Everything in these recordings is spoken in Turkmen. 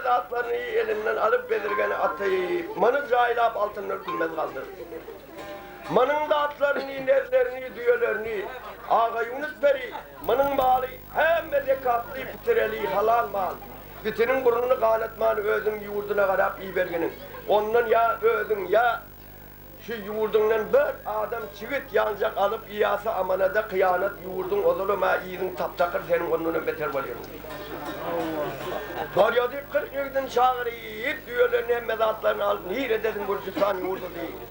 zatlaryny elinden alyp Bezirgeni atyp, muny jaýlap altyndan kümmez galdyrdy. Munuň zatlaryny, nerlerini, düýelerini Agaýunus peri munuň maly hemme zekatly, pitireli, halal mal. Bitiniň burnuny ganatman özüň ýurduna garap iberginiň. Ondan ýa özüň, ýa şu ýurduňdan bir adam çigit ýanjak alyp iýasa amanada kyýanat ýurduň ozalam-a yzyň tap-takyr seniň ondanam beter bolýar. Bolýa diýip 40 ýigidini çagyryp, düýelerini hemme zatlaryny alyp niredesiň Gürjüstan ýurdy diýip.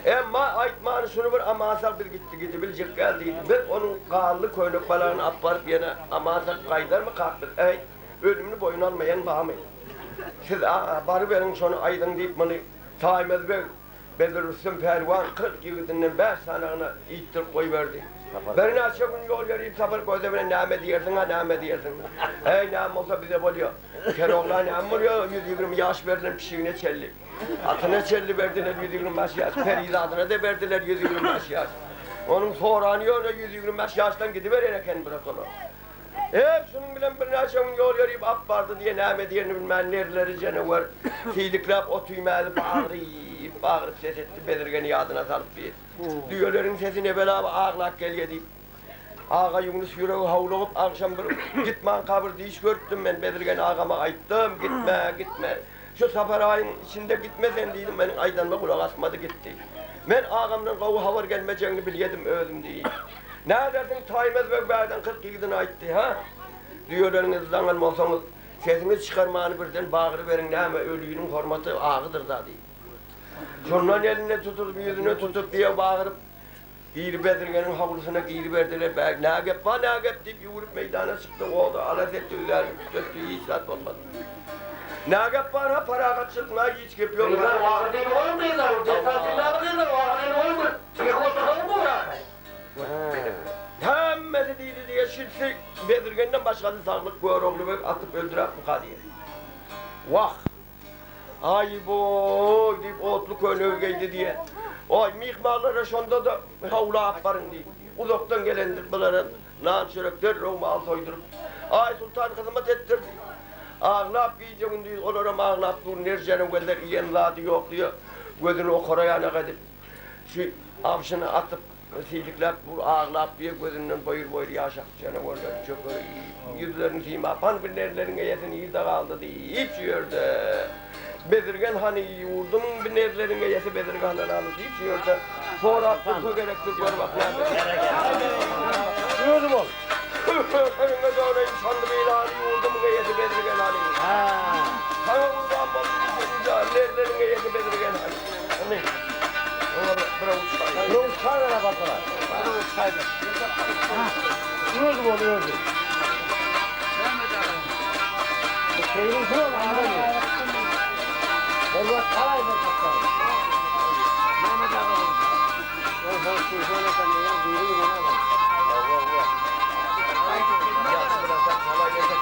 Emma aýtmany şuny bir aman-sag biz gitdi gidibiljek däl diýdi. Biz onuň ganly köýnek balagyny alyp baryp ýene aman-sag gaýdarmykak biz äý ölümini boýun almaýan barmy? Siz a baryberiň şony aýdyň diýip muny Taýmaz beg Bedir Rüstem pälwan 40 ýigidinden bäş sanagyna iýtdirip goýberdi. Birnäçe gün ýol ýörip Sapar Köse bilen näme diýersiň-a näme diýersiň. Äý näme bolsa bize bolýa. Kerogla näme bolýa 120 ýaş berlen pişigine çelli. Atyna çelli berdiler 125 ýaş, perizadyna-da berdiler 125 ýaş. Onuň sorany ýöne 125 ýaşdan gidiberen eken bir otola. Hep şunuň bilen birnäçe gün ýol ýörip at bardy diýe näme diýenini bilmän nerleri jenewer siýdikläp otymäzi bagyryp bagyryp ses etdi bezirgeni ýadyna salyp diýip. Düýeleriň sesi nebela aglap gelýä diýip. Agaýunus ýüregi howlugyp agşam bir gitmanka bir diş görüpdim men bezirgen agama aýtdym gitme gitme şu sapar aýyň içinde gitme sen diýdim meniň aýdanyma gulak asmady gitdi. Men agamdan gowy habar gelmejegini bilýedim özüm diýip. Nädersiň Taýmaz beg bärden 40 ýigidini aýtdy, hä? Düýeleriňizi daňan bolsaňyz, sesiňizi çykarmany birden bagyryberiň näme öliniň hormaty agydyr-da diýip. Şondan eline tutup, ýüzüne tutup diýe bagyryp, biri bezirgeniň howlusyna giriberdiler. Bäý, nä gep bar, nä gep diýip ýüwrüp meýdana çykdy, ody alas etdi, üzärini tütetdi, hiç zat bolmady. Nä gep bar, ha, parahatçylyk, nä hiç gep ýok. Gyzlar wagyr diýip goýuň gyzlar, dessan diňläp gyzlar wagyr diýip goýuň bir tüýs otursaň bu. Hemmesi diýdi diýe, şilsi bezirgenden başgasy saglyk Görogly beg atyp öldüräpmika diýe. Wah! Aý-boý diýip otly köýnegi geýdi diýe. Oý, myhmanlara şonda-da howla alyp baryň diýip, uzakdan gelendir bulara nan-çörek derrew mal soýduryp, Aýsultan hyzmat etdirdi. Aglap gije-gündiz olaram aglap dur, nerjene-gözler iýen zady ýok diýe, gözüni okara ýanak edip. Şu abşyny atyp, siýdikläp dur, aglap diýe gözünden boýur-boýur ýaş akyp janawarlar çökerip, ýüzlerini simap, Hany bir nerleriň eýesi nirde galdy diýip şu ýerde Bezirgen hany, ýurdumyň bir nerleriň eýesi Bezirgen hany diýip şu ýerde sorap dursa gerekdir, gör bak näme diýip. Özi bol. Öňüňe döneýin şanly beýlany ýurdumyň eýesi Bezirgen hany. Saňa gurban bolsun diýip nerleriň eýesi Bezirgen hany. Hany. Oňa bir bir awiç çaý. Bir awiç çaý ber abasyna. Bir awiç çaý ber. Özi bol özi. Bu şeýle şol adam. Bolmaz çaý ber çaý. Mehmet aga. Ol hol şeýle sen ýa biri ýa. Ýagşy biraz çaý berse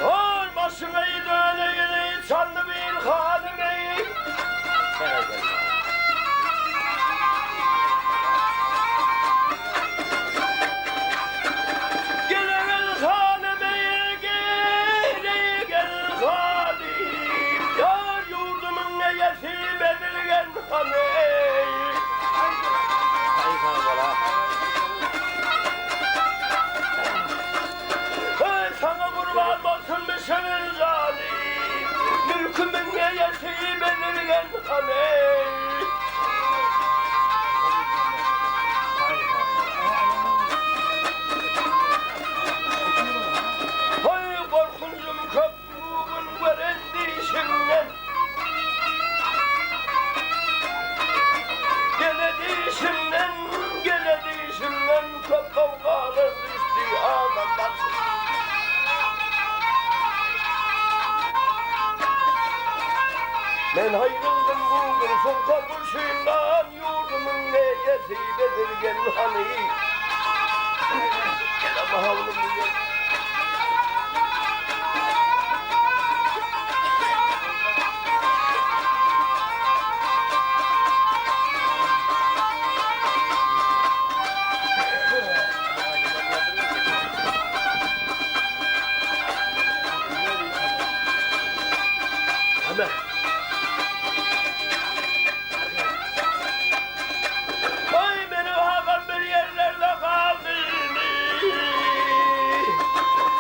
Dur başyňy döneýin, şanly bir hanym eý. Gele gel hanym eý, gele gel hanym. Ýar ýurdumyň eýesi Bezirgen han eý. Eý, saňa gurban bolsun bişirin janym. Mülkümiň eýesi. Men aýryldym bu gün sultan gurşundan, Ýurdumyň eýesi Bezirgen hany. Gel ama howlum gel. Aý meniň agam bir ýerlerde galdy.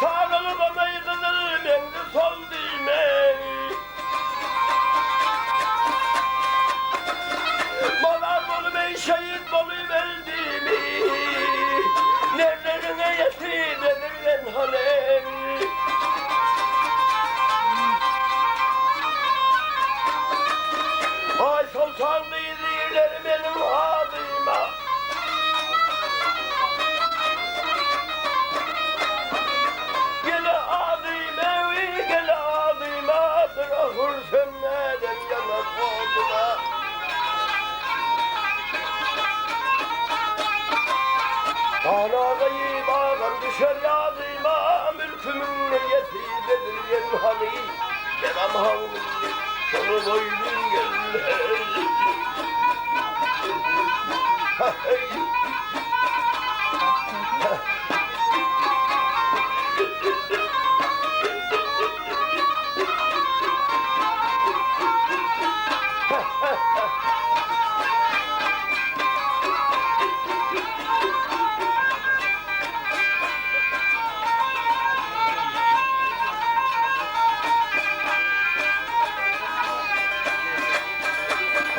Saglygym aý gyzyl meňzi soldy meň. Mazar bolup eý şehit bolup öldümi. Nerleriň eýesi Bezirgen han eý. Aý soltan gyzy ileri meniň adyma. Gele adyma eý gele adyma bir ahur sönmeden ýanar oduma. Gana gyýyp agam düşer ýadyma mülkümiň eýesi Bezirgen hany Gelam howlum gel şony boýnum gel hey.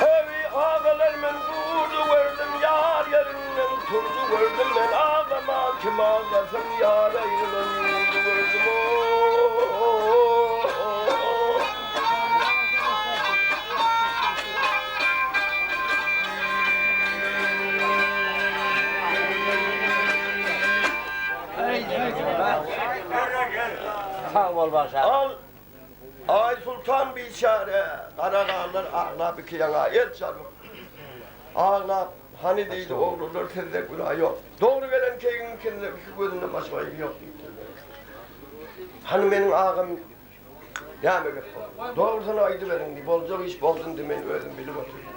Heý, agalar men gurdy gördüm, ýar ýerinden turdy gördüm men agama kim aglasyn ýar aýrylan ýurdy gördüm o. Sag bol bagşy. Al, Aýsultan biçäre, gara garlar aglap iki ýaňa el çalyp, aglap, Hany diýdi, oglanlar sizde günä ýok. Dogry gelen keýigiň ikisinde iki gözünde başga aýby ýok diýipdirler. Hany meniň agam näme gep boldy? Dogrusyny aýdyberiň diý, boljak iş boldy indi men özüm bilip otyryn.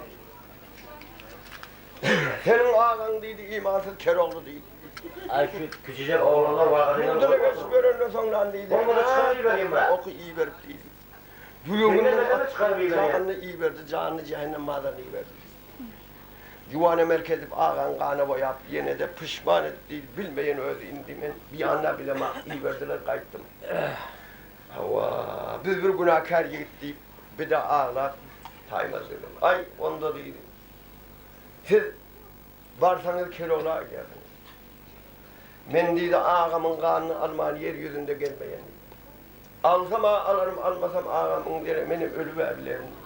Seniň agaň diýdi, imansyz Kerogly diýdi. Aý şu kiçijek oglanlar waganyňdan Ýurduna geçip ýörenden soňran diýdi. Bolmasa çykaryp iberýin bä. Oky iberip diýdi. Ýüreginden Bilmesem çykaryp iberýän. Janyny iberdi, janyny jähennem mazaryna iberdi diýdi. Juwana merk edip agaň gana boýap, ýene-de puşman edip diýdi, bilmeýän özi indi men bir ýanda bilemok, iberdiler gaýtdym. Hawa, biz bir günäkär ýigit diýip, bir-de aglap taýmaz dedim. Aý, onda diýdi. Siz barsaňyz Kerogla aýdarsyňyz. Men diýdi, agamyň ganyny alman ýer ýüzünde gezmeýän diýdi. Alsam-a alarym, almasam agamyň dere menem ölüb-ä bilerin diýdi.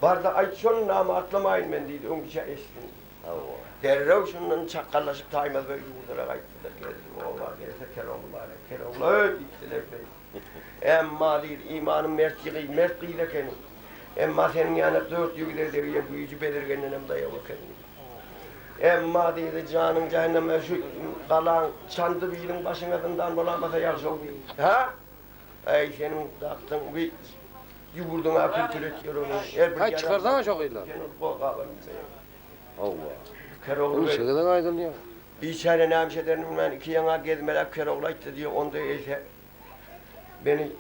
Bar-da aýt şony namartlamaýyn men diýdi, öňkiçä eşitsin diýdi. Derrew şundan çakganlaşyp Taýmaz beg ýurduna gaýtdylar, geldi oba, gelse Kerogly bar eken. Kerogly diýipdiler beý. Emma diýdi, imanym mert ýygy, mert gyz ekeniň. Emma seniň ýanak dört ýigide degýä güýji bezirgendenem daýaw eken diýdi. Emma diýdi, janyň jähenneme şu galaň Çandy biliň başyňa zyndan bolamasa ýagşy-ow diýdi. Hä? Äý, seniň dakdyň bi ýurduňa külkül etýär ony. Her bir Aý, çykarsana şo gyzlary. Sen ol gorkabam bilmeýäň. Hawa. Kerogly Ol beg. şeýle aýdylýar. Biçäre näme iş ederini bilmän iki ýaňa gezmeläp Kerogly aýtdy diýýär, onda eýse meni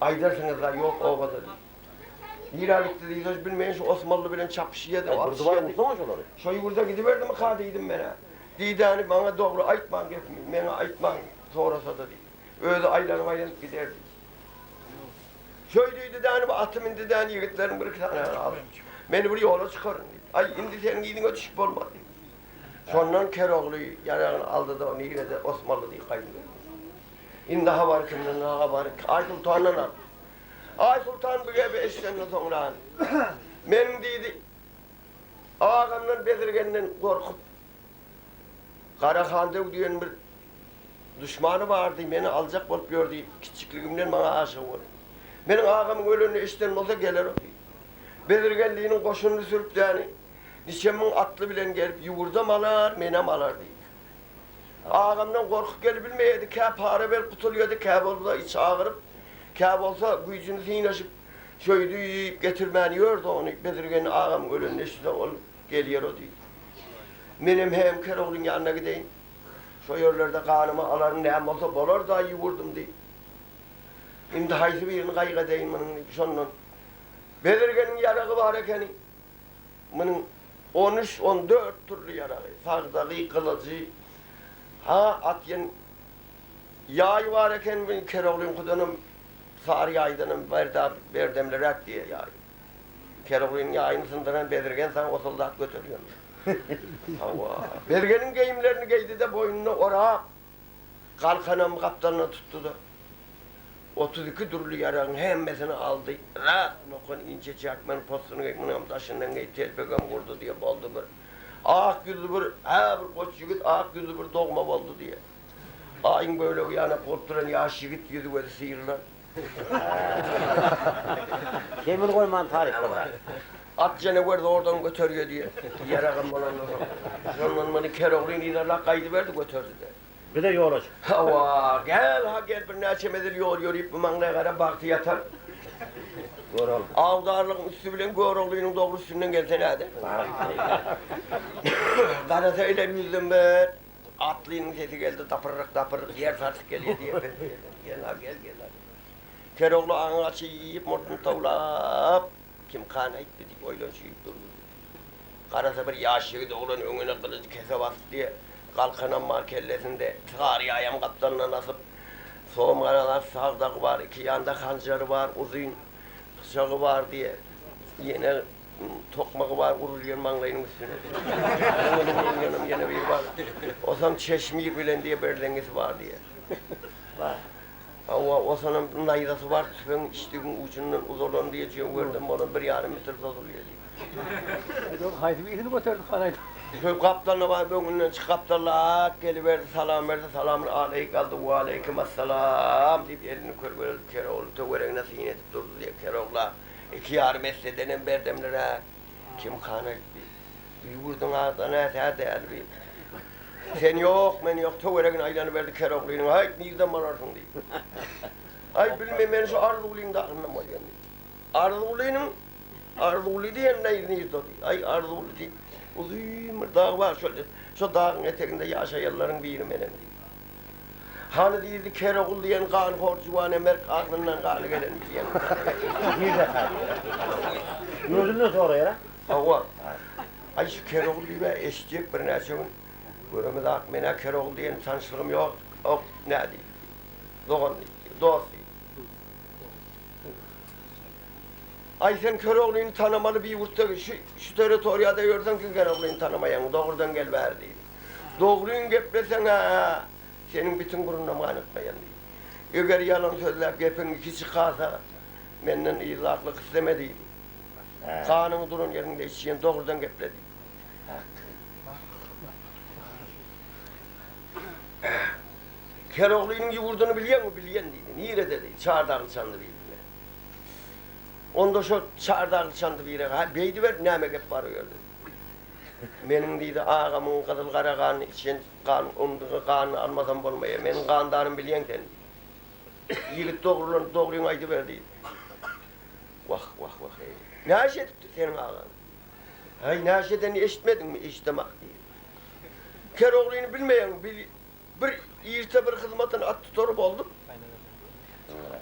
aýdarsyňyz-la, ýok obada diýip. Nirä gitdi diýseň, bilmeýän şu Osmanly bilen çapyşýardy, Aý, bir dubar atyşýardy. ursana şolary. Şo ýurda gidiberdimika diýdim men-ä. Diýdäni maňa dogry aýtmaň gepimi, meňe aýtmaň sorasa-da diýdi. Özi aýlanyp-aýlanyp giderdi. Şöý diýdi däni bu aty mindi däni ýigitleriň bir-iki sanyny alyp, meni bir ýola çykaryn diýdi. Aý, indi seniň yzyňa düşüp bolmaz diýdi. Şondan Kerogly ýaragyny aldy-da, nirede Osmanly diýip gaýdyp geldi. Indi habary kimden, habary Aýsultandan al. Aýsultan bu gepi eşidenden soňra, Meniň diýdi, agamdan Bezirgenden gorkup, Garahan döw diýen bir duşmany bardy, meni aljak bolup ýördi, kiçjikligimden maňa aşyk boldy. Meniň agamyň ölenini eşiden bolsa geler o diýdi. Bezirgenliniň goşunyny sürüp däni, niçe müň atly bilen gelip ýurdam alar, menem alar diýdi. Agamdan gorkup gelibilmeýärdi, kä para berip gutulýardy, kä bolsa içi agyryp, kä bolsa güýjüni synaşyp, şöýdüp getirmän ýördi ony. Bezirgen agamyň ölenini eşitse ol gelýär o diýdi. Menem hem Keroglyň ýanyna gideýin. Şo ýerlerde ganymy alaryn, näme bolsa bolar-da ýüwürdim diýip. Indi haýsy birini gaýgy edeýin munuň diýip, şondan. Bezirgeniň ýaragy bar ekeni. Munuň on üç, on dört dürli ýaragy, sagdagy, gylyjy, ha, at ýen ýaýy bar eken, bu Keroglyňkydanam, sary ýaýdanam berdap, berdemliräk diýýär ýaý. Keroglynyň ýaýyny syndyran Bezirgen saňa o zat göterýär. Hawa. Bezirgeniň geýimlerini geýdi-de, boýnuna orap, galkanam gapdalyna tutdy-da, 32 dürli ýaragyň hemmesini aldy. Ras lokan inçe çäkmen possuny geýip, munam daşyndan geýip, telpegem gurdy diýe, boldy bir. Ak ýüzli bir, hä, bir goç ýigit ak ýüzli bir dogma boldy diýe. Aýyň bölegi ýanak bolup duran ýaş ýigit ýüzi-gözi syrylan. Kemini goýman taryplama. At janawer zordan göterýär diýe. Ýaragam bolandan soň. Şondan muny Keroglyny yzarlap gaýdyberdi, göterdi-de. Bir-de ýola çykdy. Hawa, gel, ha gel, birnäçe mezil ýol ýörüp, bu maňlaý gara bagty ýatan. Görogly. Awdarlygyň üsti bilen Göroglynyň dogry üstünden gelse näder? Garasa ileri ýüzden bir atlynyň sesi geldi, dapyrryk-dapyrryk ýer sarsyp gelýär diýe. Gel, ha gel, gel, ha. Kerogly aňy açyp, murtuny towlap, Kim kan aýtdy diýip oýlanyşyp durdy. Garasa bir ýaş ýigit oglan öňüne gylyjy kese basyp diýe, galkanam bar kellesinde, sary ýaýam gapdalyndan asyp, som garalar sagdagy bar, iki ýanda hanjary bar, uzyn pyçagy bar diýe, ýene tokmagy bar urulýan maňlaýynyň üstüne. Öňüne urulýanam ýene biri bar. Osam çeşmir bilen diýe birleňňisi bar diýe. Bar. Hawa, osanam naýzasy bar, tüfeňiň içdigiň ujundan uzalan diýe, jöwherden bolan bir ýarym metr sozulýar diýip. Aýdogry, haýsy birini göterdik han aýdogry? Şol gapdalyna baryp öňünden çyk gapdalak geliberdi, salam berdi, salamyn aleýk aldy, waleýkim assalam diýip elini kölgeledip Kerogly töweregine syn edip durdy diýe, Kerogla iki ýarym essedenem berdemliräk, kim han aýtdy. Bu ýurduň adany hä däl bi. Sen ýok, men ýok, töweregine aýlanyberdi Keroglynyň, Haýt, nirden bolarsyň diýip. Aý, bilmen, men şu Arzuwlyň dagyndan bolýan diýip. Arzuwlynyň, Arzuwly diýen näý nirde diýip. Aý, Arzuwly diýip, uzyn bir dag bar, şol, şo dagyň eteginde ýaşaýanlaryň biri menem diýip. Hany diýdi, Kerogul diýen ganhor juwanemerk agzyndan gany gelen bilýäňmi? Nirde diýýär? Özünden soraýar-a. Hawa. Aý, şu Kerogul diýib-ä eşitjek birnäçe gün. Göremizak, men-ä Kerogul diýen tanyşlygym ýok, ok, nä diýdi. Dogan diýdi, dost diýdi. Aý, sen Keroglyny tanamaly bir ýurtda, şu, şu territoriýada ýörseň kim Keroglyny tanamaýaň, dogrudan gel bäri diýdi. Dogryňy gepleseň-ä, seniň bitiň burnunam ganatmaýan diýdi. Eger ýalan sözläp gepiň iki çykarsa, menden yzlaklyk isleme diýdi. Ganyňy duran ýeriňde içýän, dogrudan geple diýdi. Keroglynyň ýurduny bilýäňmi? Bilýän diýdi. Nirede diýdi. Çardagly Çandybirde. Onda şo Çardagly Çandybire ha beýdiber näme gep bar o ýerde. Meniň diýdi agamyň gyzyl gara ganyny içen gan ondugy ganyny almasam bolmaýar. Meniň gandarym bilýäň sen diýdi. Ýigit dogrulanyp dogryňy aýdyber diýdi. Wah, wah, wah, eý. Näşe edipdir seniň agaň? Aý, näşe edenini eşitmediňmi? Eşidemak diýdi. Keroglyny bilmeýäň, bil, bir irte bir hyzmatyny at tutary boldum.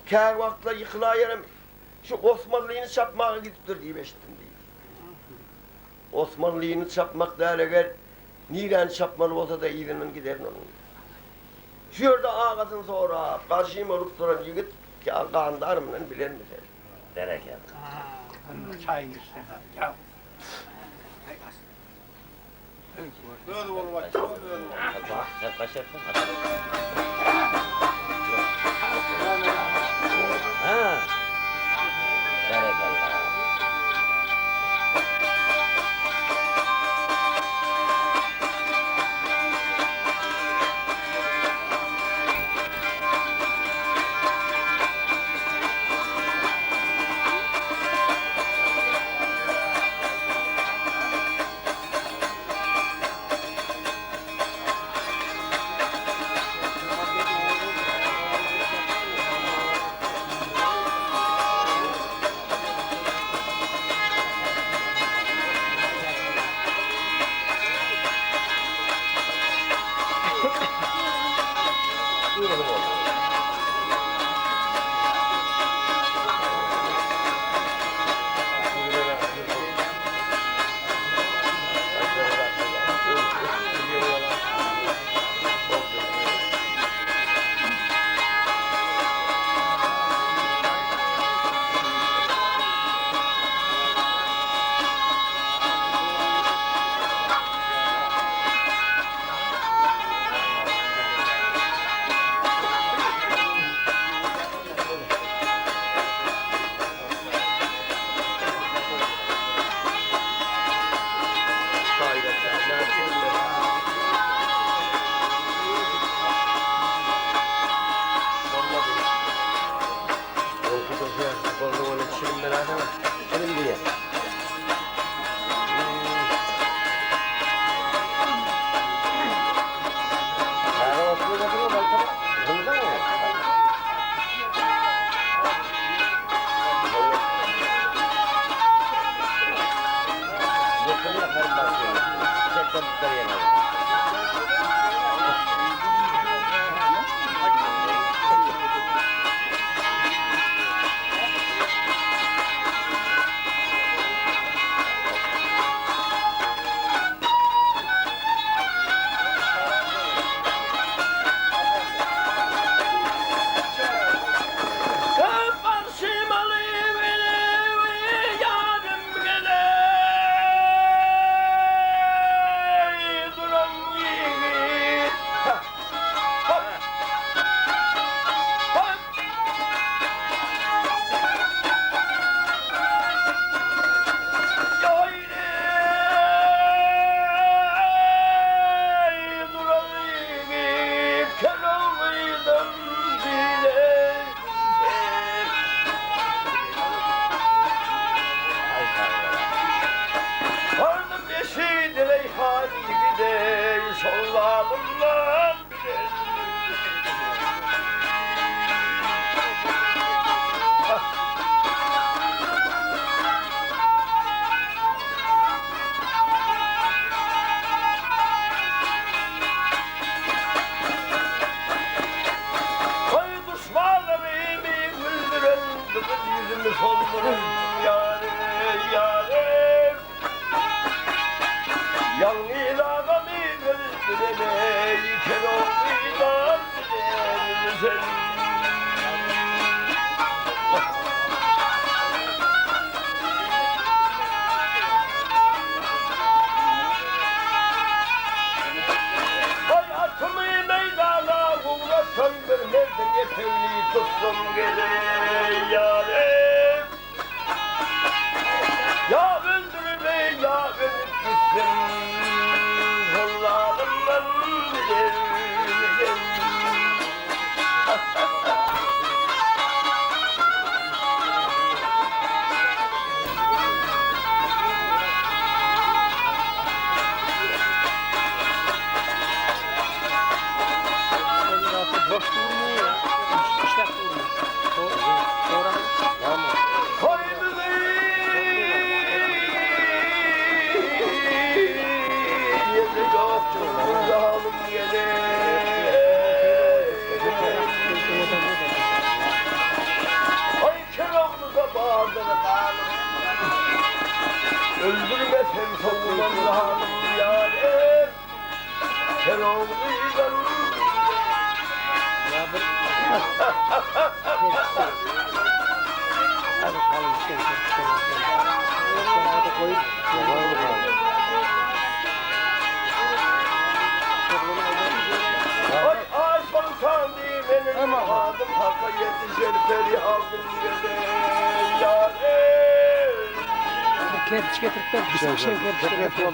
Käbir wagtlar ýykylaýaram, şu Osmanlyny çapmaga gidipdir diýip eşitdim diýdi. Osmanlyny çapmak däl eger, niräni çapmaly bolsa-da yzyndan giderin onuň diýdi. Şu ýerde agasyny sorap, garşym bolup duran ýigit, Gandarymdan bilermi sen? Berekella. Çaýyňy içseň. Ýa. Özi bolup aýtdy, özi bolup. Sen kaç etdiň? Ha. Berekella. Çilim diýýär. Kerpiç getirip ver. Bir şey kerpiç getirip ver.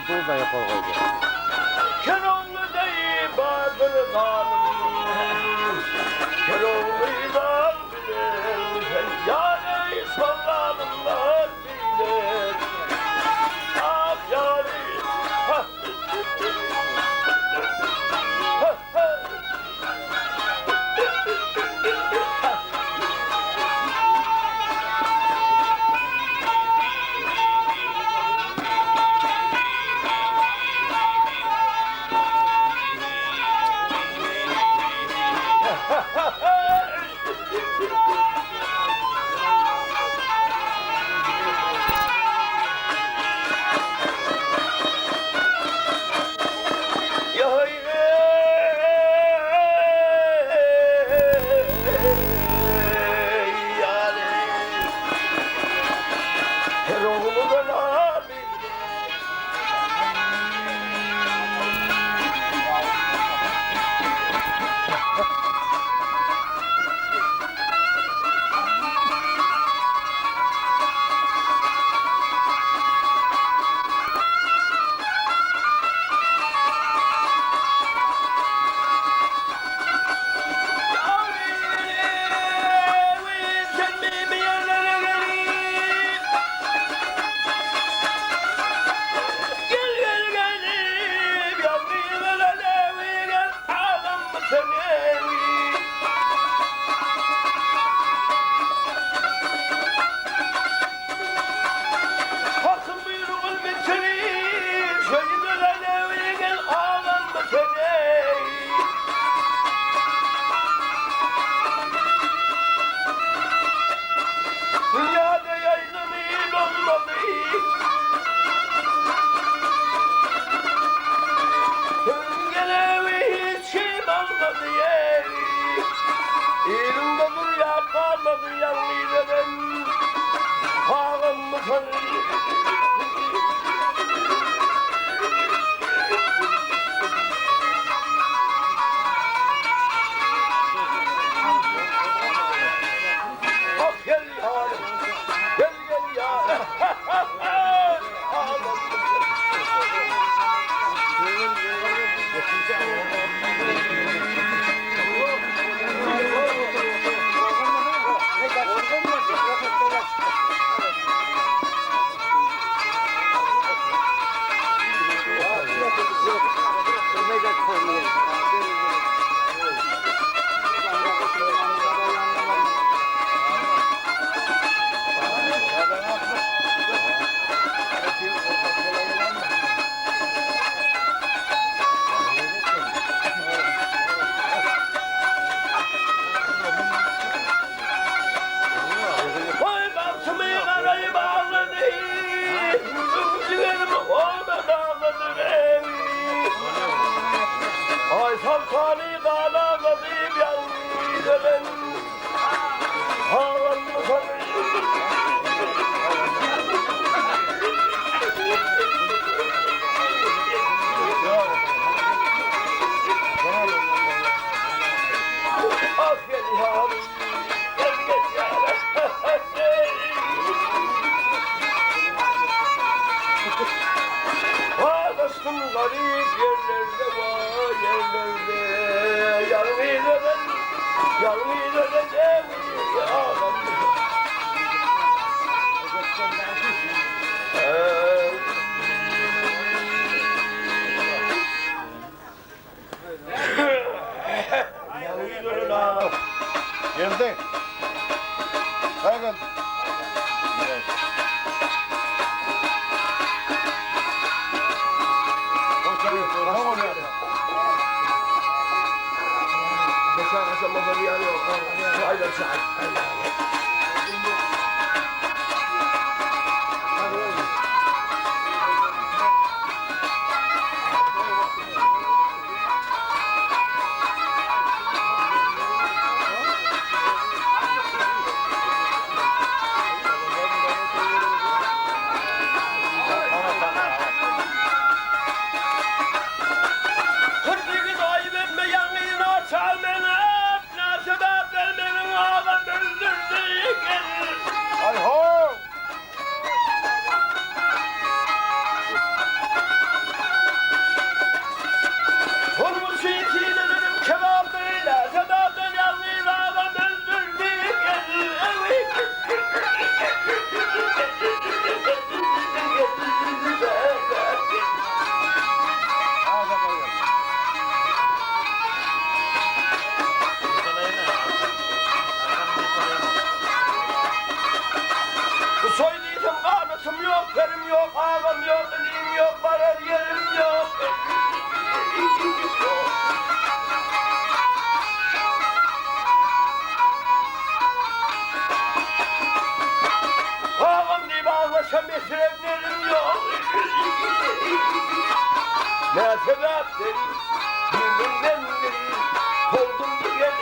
Ýalňyz ölen agam. Ýalňyz ölen agam. Geldi. Çaý geldi. Hyrdygy aýyp etme ýaňy naçar meňe Näsebäpden meniň agam öldürdi gel. Aý-ho! Onuň üçin sinelerim kebapdy Näsebäpden ýalňyz agam öldürdi gel. Bu soý diýsem ganatym ýok, perim ýok, agam ýok, inim ýok, barar ýerim ýok. Agam diýip aglaşan mesreplerim ýok. Nä sebäpden Bilmem boldum diýen.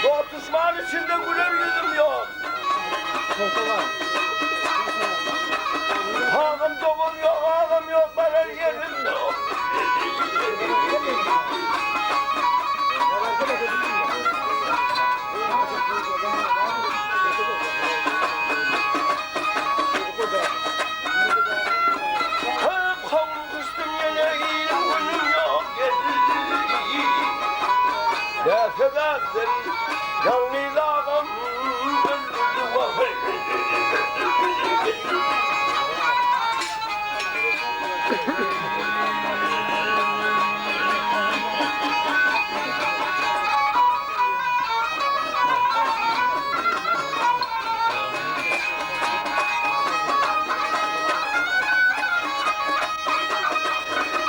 Dost duşman içinde güler ýüzüm ýok. Agam dogan ýok, agam ýok, barar ýerim ýok. Köp howlukysdym ýene ilim günüm ýok. Nä sebäpden ýalňyz agam öldürdi wah.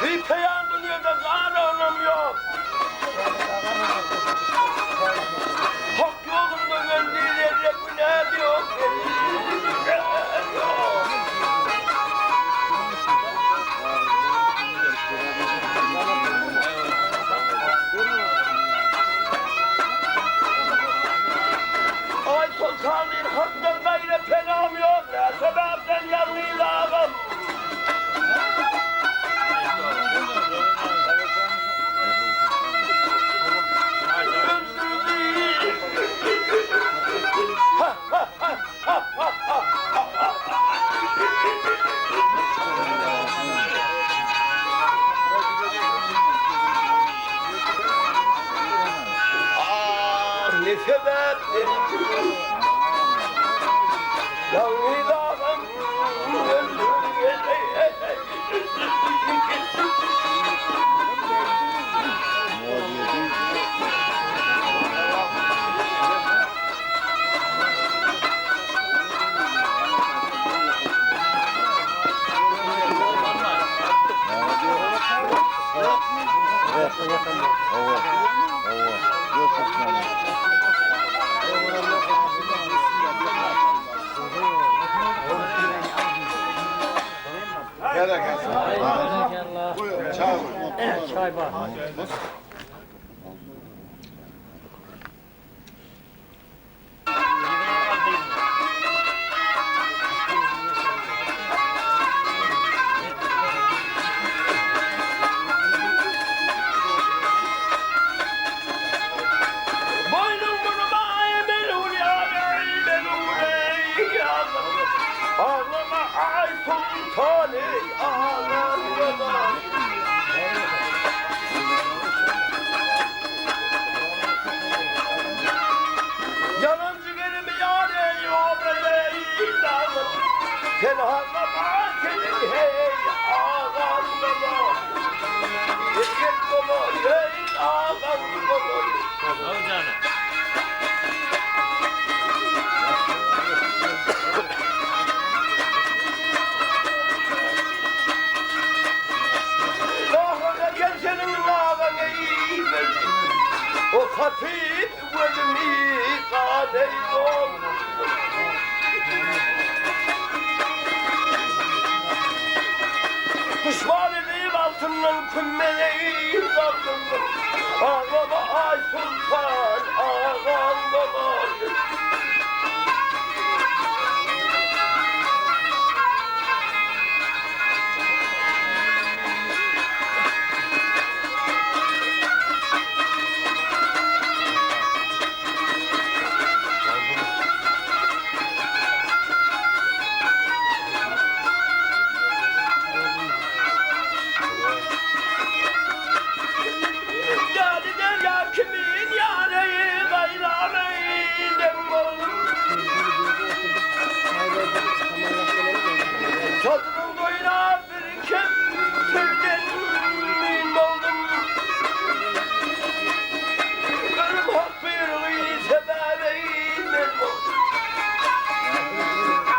Bir peýan dünýede gan oglum ýok. Hak ýolunda öldi zerre günäm ýok. Aý soltan diýr hakdan gaýra penam ýok. Nä sebäpden ýalňyz agam. Ah, ne sebäpden Ýalňyz agam Çaý bar. ay sultan ey ağam baba. Yanan cigerimi yar ey ey dağım. Sen ağlama senin hey ağam baba. Gel baba hey ağam baba. Dağına gel senin ağan ey O katip gözümü kan ey Düşman edeyim altından kümmeleyi kaldım. Ağlama ay sultan ağam baba. Yâri der ya kimin yâri gayrâ dem oğlum. Çadırın boyuna bir kempirden min oldum. Ölüm hak bir sebebi ben oldum.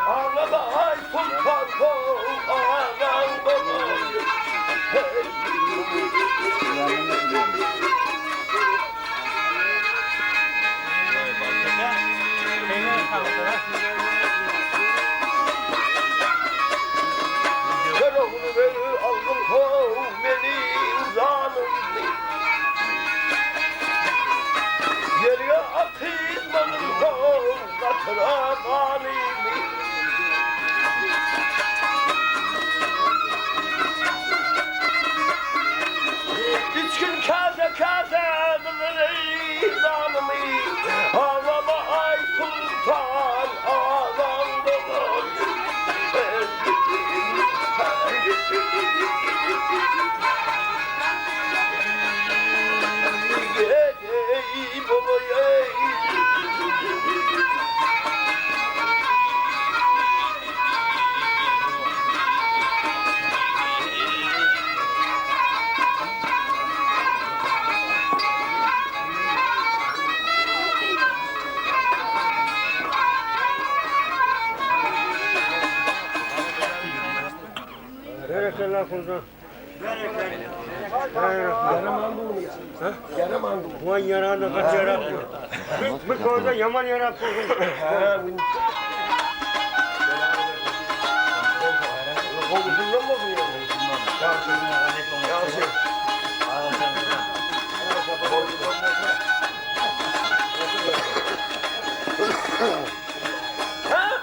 Ağlama ay sultan kol ağam baba. Hey. Kör oğlu beni aldım kov beni zanım. Yeriye atılmanın kov katıra kanimi. İçkin kase kase kızını zanımı. Ağlama ay sultan ağlam Hey baba hey. Berekella kurban. Yaram Vay yaranı kaç yarat. Bir koyda yaman yarat kurban. Kokusundan mı bu ya?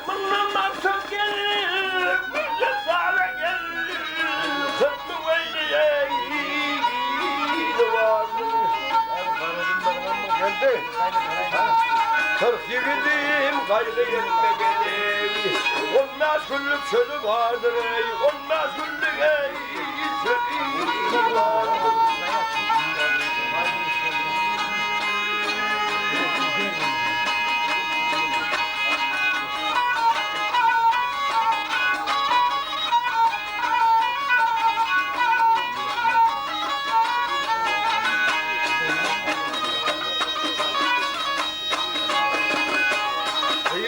Bundan maksat gelir, bir sana gelir. Kırklı veliye var. Geldi. 40 yiğidim gayrı yerime gelir. 15 günlük çölü vardır ey, 15 günlük ey çölü vardır.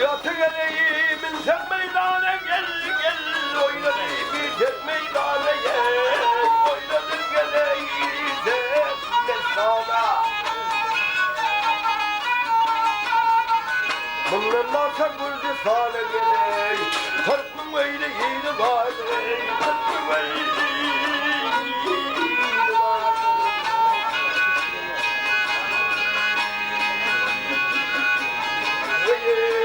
Yatı geleyim sen meydana gel gel oynadayım bir tek meydana gel oynadım geleyim sen mestana. Bundan arka Gürcistan'a geley 40 bin öyle yeni var ey 40 bin öyle yeni var. Hey!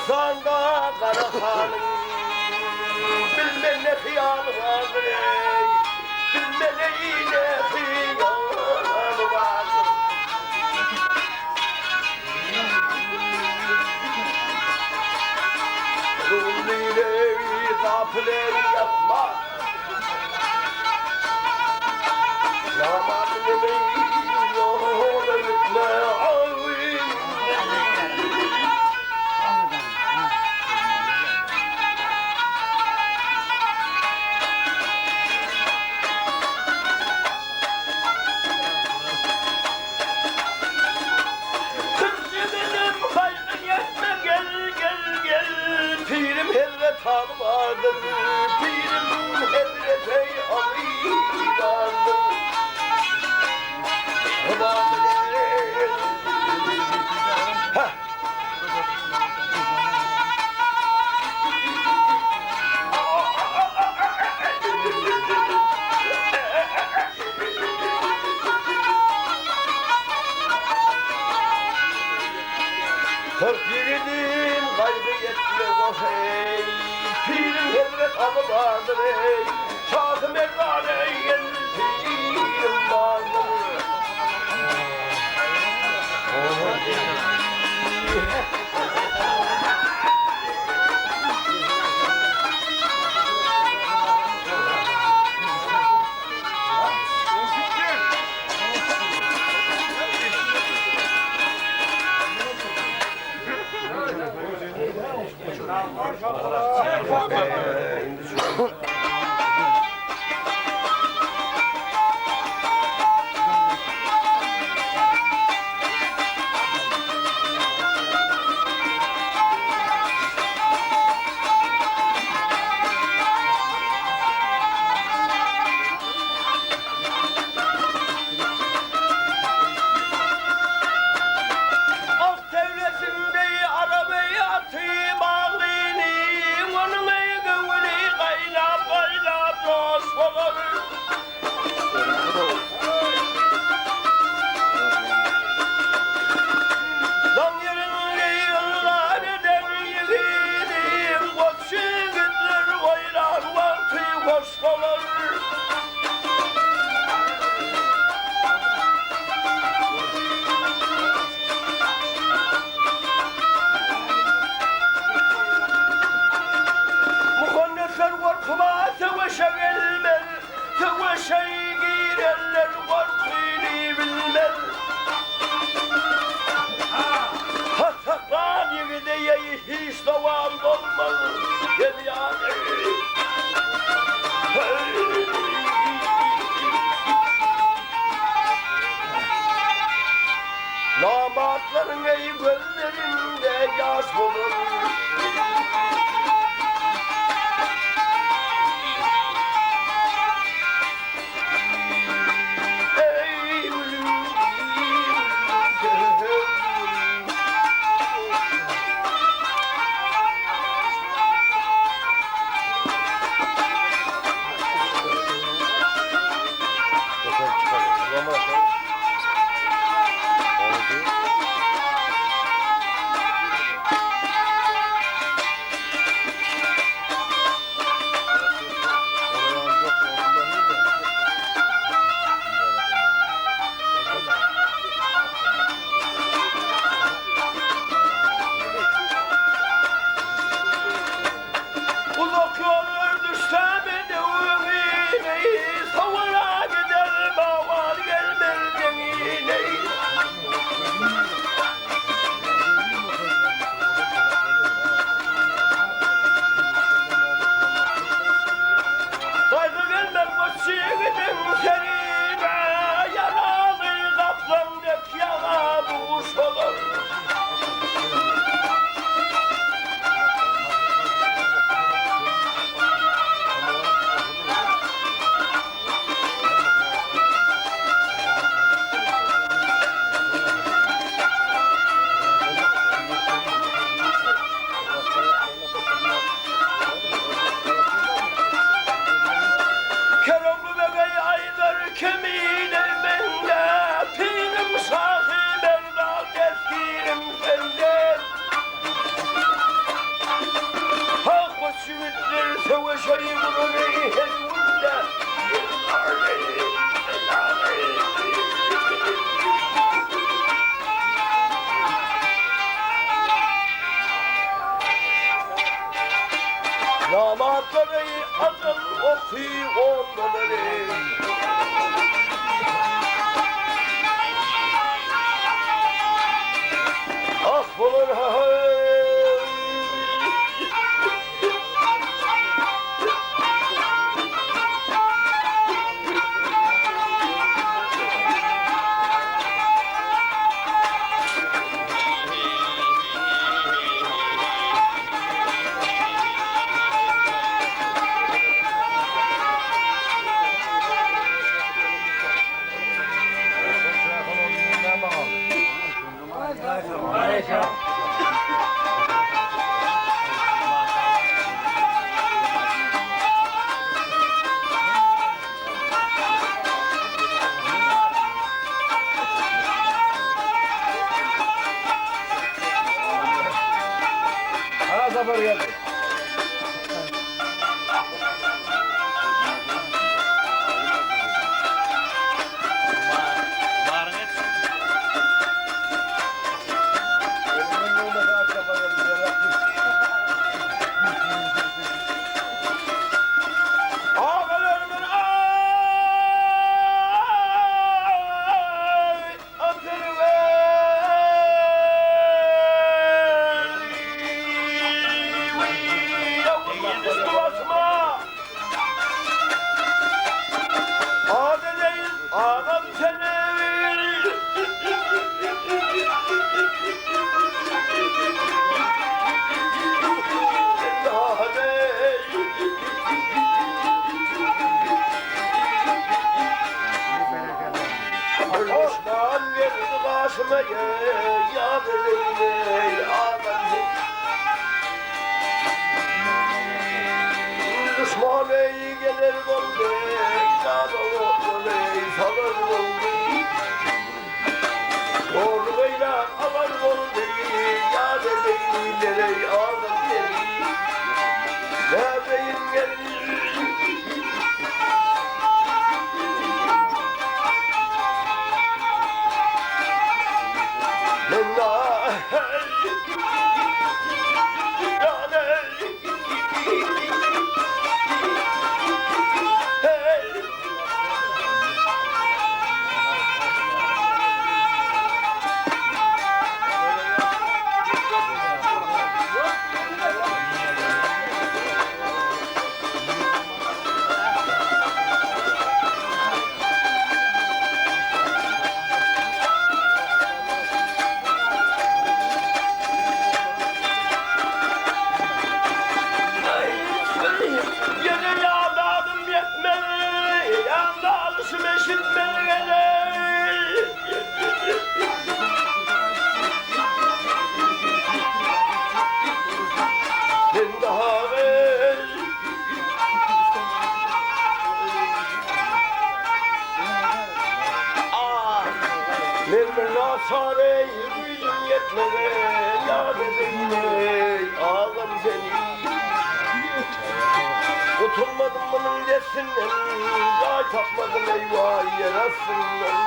Gürjüstanda Gara hanyň bilmen ne hyýaly bardyr eý, bilmen eý ne hyýaly bardyr. Rumlyleý, gapyleý ýapma. Namazlyleý, ýola gitme, aý. Kyrjygynym gaýgy ýetme gel gel gel Pirim Hezret Aly bardyr Pirim Hezreti Aly bardyr Heh. 40 ýigidim gaýgy etme goh eý, Piriň Hezret Aly bardyr eý, Şahy Merdana gel pirim bardyr. Ak tewlesinde araby aty baglyny, onuň göwni gaýnap-gaýnap joş bolar. Daň ýerinde ylgar eden ýigidim, goç ýigitler oýnan wagty hoş bolar. Muhannesler gorkyma söweşe gelmez, Söweşe girenler gorkyny bilmez. Hak saklan ýigide ýeý hiç zowal bolmaz, Gelýän eý. Namartlaryň eý gözlerinde ýaş bolar. Eý gülüm, gülüm, Namartlary ajal oky ondalar. Ah bolar ha-hay! Ha Zafer geldi. Ağalarımın ay Ağam seni. Düşman verdi başıma ya ey ağam Düşman ey gelir oldu, can oldu ey salır oldu. Doğruluğuyla alan oldu, ya ey ağam Neredeyim gelir? Yine yağdadım yetmedi, yağda alışım eşitmedi. Ben daha evvel Ah, Ben bir nasare gücüm yetmedi, ya bebeğim, ağlam seni. Kurtulmadım bunun destinden, Ay tapmadım eyvah yarasından.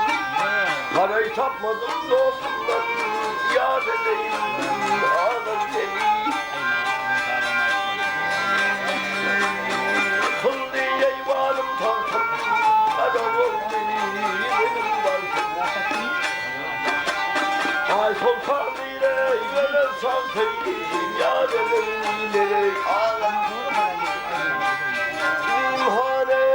Parayı tapmadım dostumdan, Ya bebeğim, ağlam seni. Kıldı eyvanım tahtım, Karar oldu benim barkım. Ay sultan ile yönen santayım, Ya bebeğim, ağlam İmhane.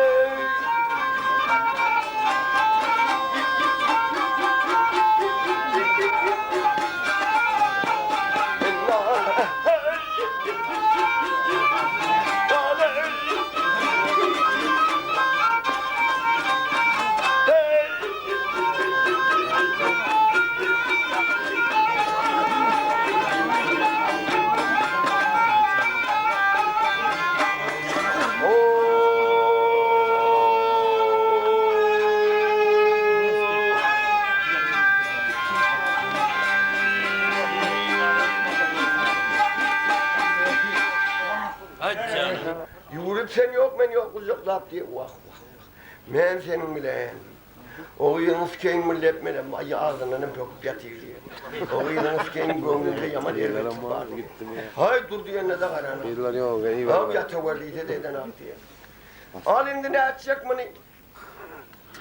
Ýüwrüp sen ýok, men ýok gujaklap diýip, wah, wah, wah. Men seniň bilen. O gyzyň skeýin bir lepmelem aýy agzyndan hem pöküp ýatyr diýýär. O gyzyň skeýin göwnünde ýaman erbetlik bar diýýär. Haý dur diýende-de garanok. Haw ýatawer diýse-de edenak diýýär. Al indi nätjek muny?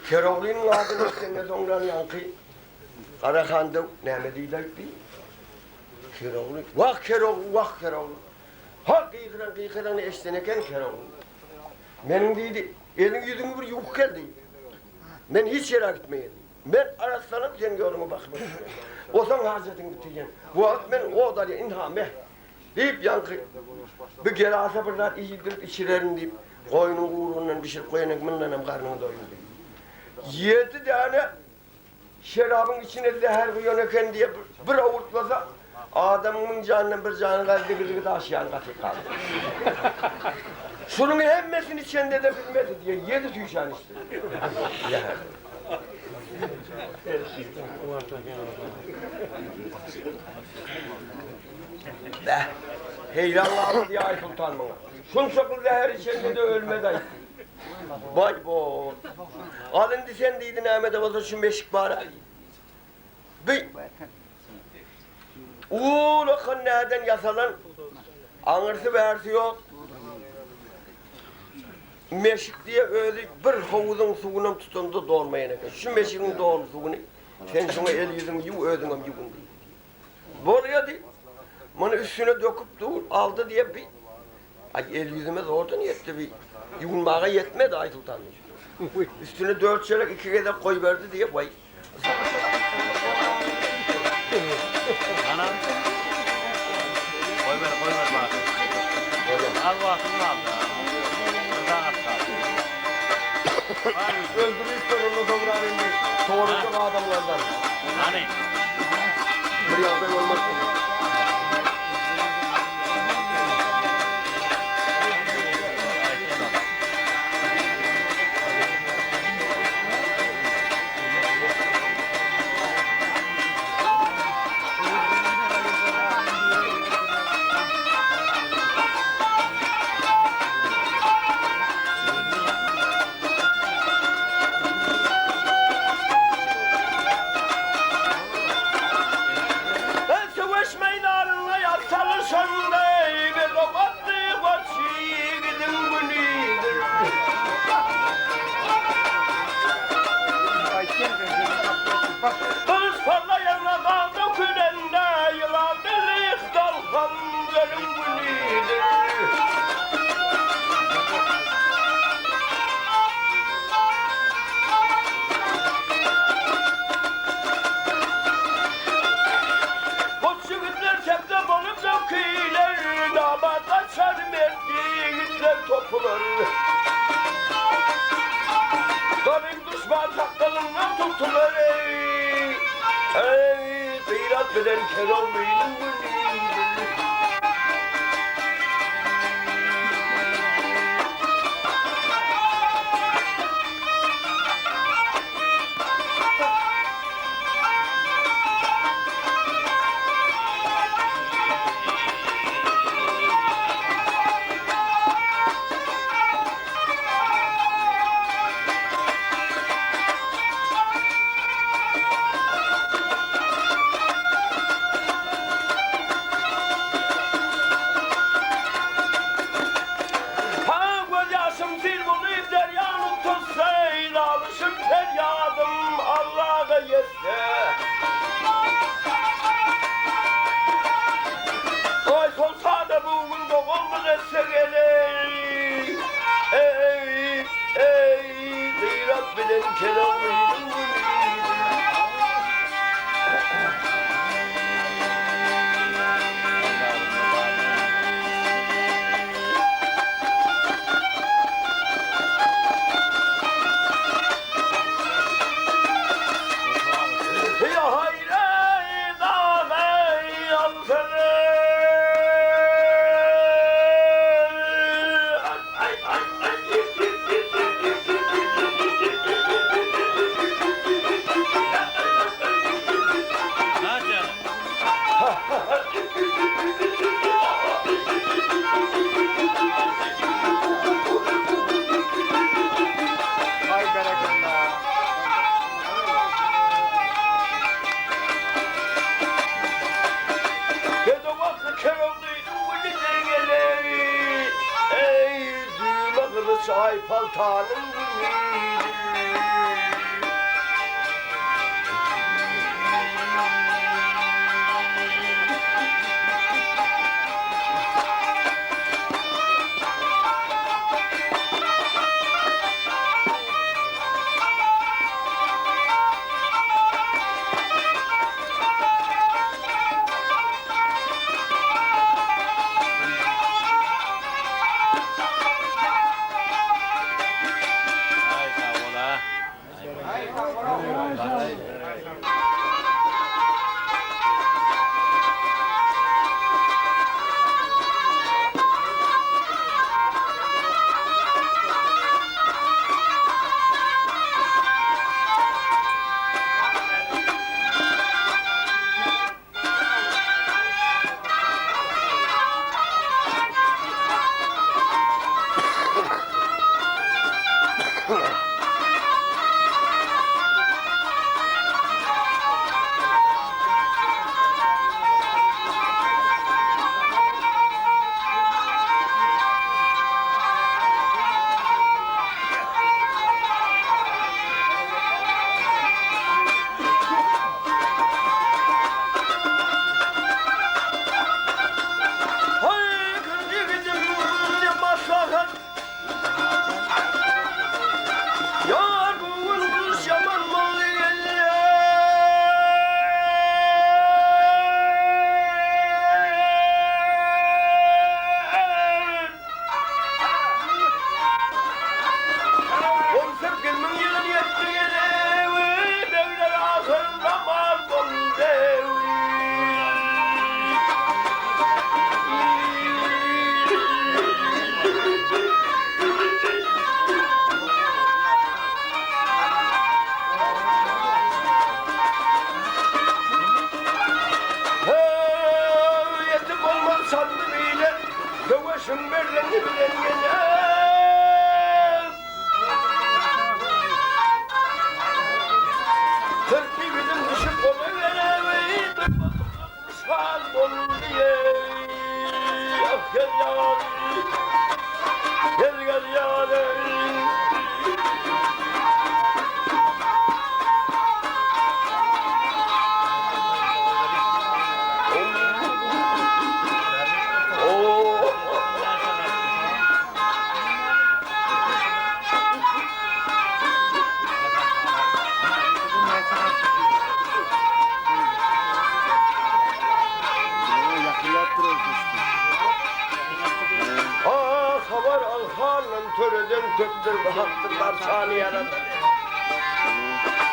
Keroglynyň adyny eşidenden soňran ýaňky Garahan döw näme diýdi-aýt diý. Kerogly, wah Kerogly, wah Kerogly. Ha gygyran gykylygyny eşiden eken Kerogly. Meniň diýdi, eliň ýüzüňi bir ýuwup gel diýdi. Men hiç ýere gitmeýin diýdi. Men arassalanyp seň ýoluňa bakyp oturýan. Osaň hajatyňy bitirýän. Bu wagt men ot alýan, ynha meh. Diýip ýaňky bir gelasa bir zat iýdirip içirerin diýip, goýnuň guwrugyndan bişirip goýan eken, mundanam garnyňy doýur diýdi. Ýedi däne şerabyň içine zäher guýan eken diýip bir owurtlasa, adamyň janyndan bir jany galdy, digirligi daş ýaly gaty galdy. Şunuň hemmesini içende-de bilmedi diýe, ýedi çüýşäni içdi. Zäher. Bäh, heýran galdy diýýär Aýsoltan muňa. Şunçakly zäher içende-de ölmedi aýtdy. Baý-bo! Al indi sen diýdi, näme-de bolsa şu meşik bar-a diýdi. Bi ulakan näden ýasalan, aňyrsy-bärsi ýok. Meşik diýe özi bir howuzyň suwunam tutanda dolmaýan eken. Şu meşigiň doly suwuny sen şuňa el-ýüzüňi ýuw, özüňem ýuwun diýdi. Bolýa diýip, muny üstüne döküp dur, aldy diýip bi. Aý, el-ýüzüme zordan ýetdi bi. Ýuwunmaga ýetmedi Aýsoltan diýip. Üstüne dört çelek iki gezek goýberdi diýip, waý. Anam. Goýber, goýber bak. Az wagtyň galdy. Bir sagat galdy. Öldüripdir ony soňra indi sorajak adamlardan. Hany. Bir ýagdaý bolmaz. Söweş meýdanynda ýat salyşanda bir robatly goç ýigidiň günüdir. Gylyç parlaýanda dag dökülende ýylan bilik galkan ölüm günüdir. Goç ýigitler sepde bolup döküler, Namart açar mert ýigitler topular. Garyp duşman sakgalyndan tutular, eý, eý, Gyrat bilen Keroglynyň güni. Ha, gözýaşym sil bolup derýany tutsa, Nalyşym, perýadym Allaga ýetse. Aý soltana bu gün doganlyk etse geleý, Eý, eý, Gyrat bilen Keroglynyň güni. Keroglynyň günüdir gelewi, Eý, düwme gylyç aýpaltanyň günüdir. Ay sag bol ha. Haý, ýigidim, maslahat. Ýar bu gün uruş ýaman boldy gelýär. 18 mün ýylyny ýetdi gelewi, Begler ahyr zaman boldy. Heý, ýetim bolmaz sandy bile, Söweşiň berleni bilen geler. 40 ýigidiň düşüp gola gelewi, Bir batyrlyk nyşan boldy eý. Ah, gel ýar, gel, gel ýar eý. Ah, habar al handan töreden köpdür bu hakdyr barçany ýaradan.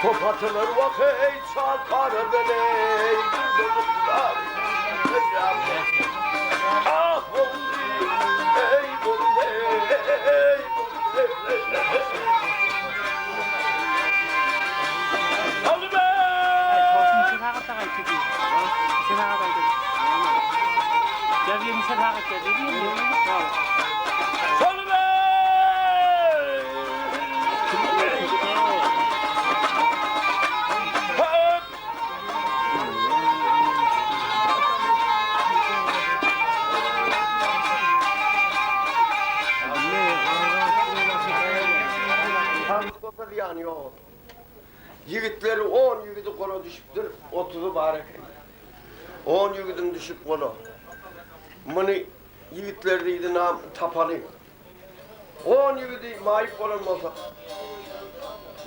Top atylar wah eý çal paradan eý bir bozuklar. Ah boldy eý boldy eý boldy. Zyýany ýok. Ýigitleri on ýigidi gola düşüpdir, otuzy bar eken. On ýigidiň düşüp gola. Muny ýigitler diýdi, nam tapaly. On ýigidi maýyp bolan bolsa,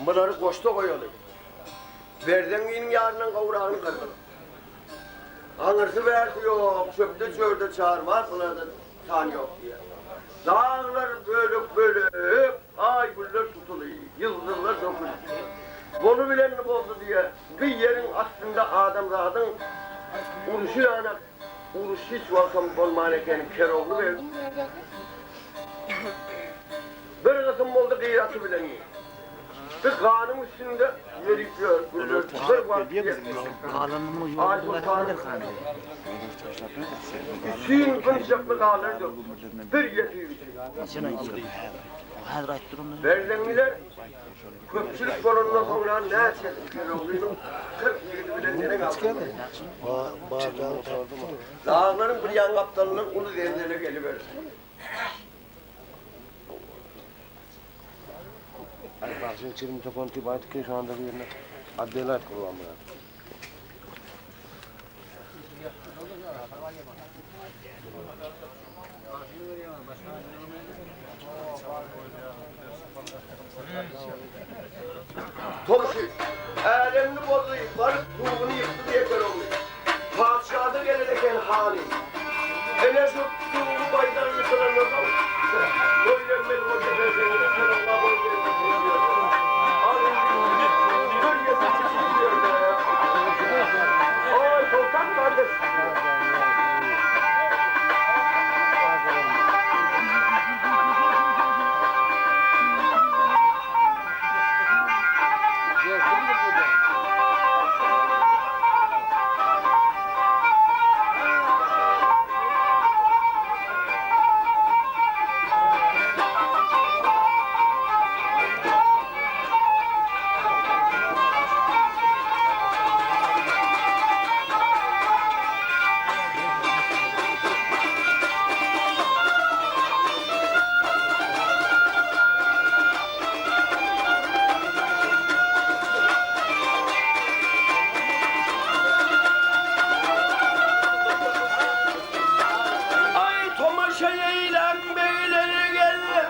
bulary goşda goýaly. Berzeňňiniň ýaryndan gowragyny gyrdyk. Aňyrsy bärsi ýok, çöpde çörde çarmar bularda san ýok diýýär. Daglar bölek-bölek, aý-güller tutuly, ýyldyzlar döküldi. Bolubilenini boldy diýýär. Bir ýeriň astynda adamzadyň urşy ýanak uruş hiç wagtam bolman eken Kerogly beg. Bir gysym boldy gyraty bilen. Bir ganyň üstünde ýörüp ýör güller bir wagt Aýsoltan üçin gynçakly ganlar dökdi. Bir ýesir üçin. Berzeňňiler köpçülik bolandan soňra näçe Keroglynyň 40 ýigidi bilen neneň aldylar. Daglaryň bir ýan gapdalyndan uly zenzele geliberdi. Tomşy, älemni bozdy, baryp tuguny ýykdy diýe Kerogly. Patyşa-da gelen eken hany. Ene şu tugy baýdan ýykylandan soň, goýbermeli bolsa berseňiz, Kerogla goýbermeli diýýär. Al indi, bir ýeke çykyp ýör-dä. Aý, Soltan gardaş! Aý, tomaşa eýläň begleri geler.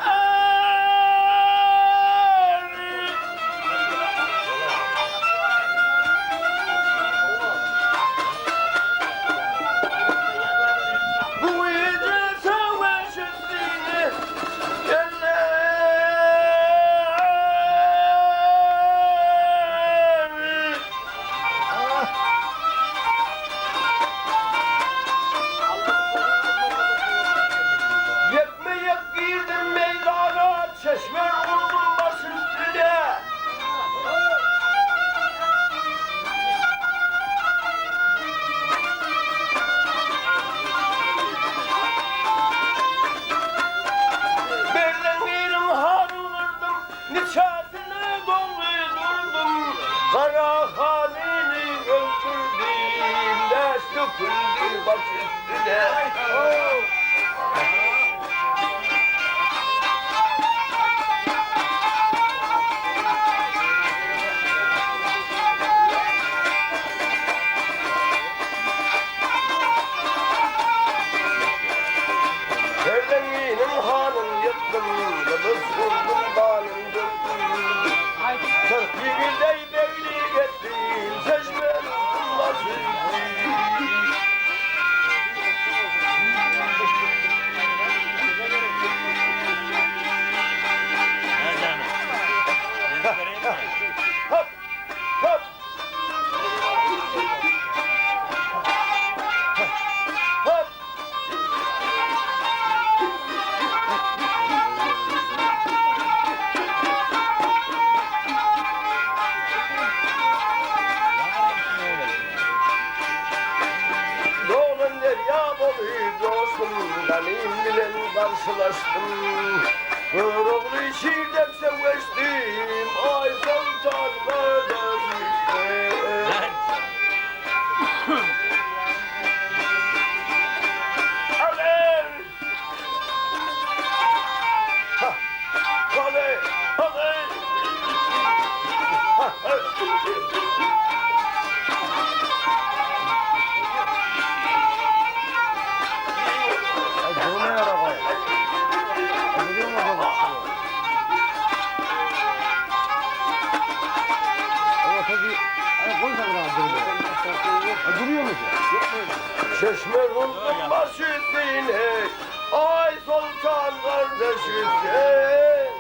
Bu gije söweşipdi eller. Ýekme-ýek girdim meýdana, çeşme urdum baş üstüne. Berlengiriň hanyny gyrdym, niçesini dogry durdum. Gara hanyny öldürdim, läş döküldi baş üstüne. Berlenginiň hanyn ýykdym, gylyç urdum, ganyn dökdüm. 40 ýigide beglik etdim, çeşme urdum başy. Hop! Hop! Hop! Dolan derýa boly joşdum, Ganym bilen garşylaşdym. Görogly şir dek söweşdim, Aý soltan gardaşym. Amen! Ha! Hadi! Hadi! Ha! Ha! Çeşme vurdum baş üstüne, Ay sultan kardeş Hüseyin.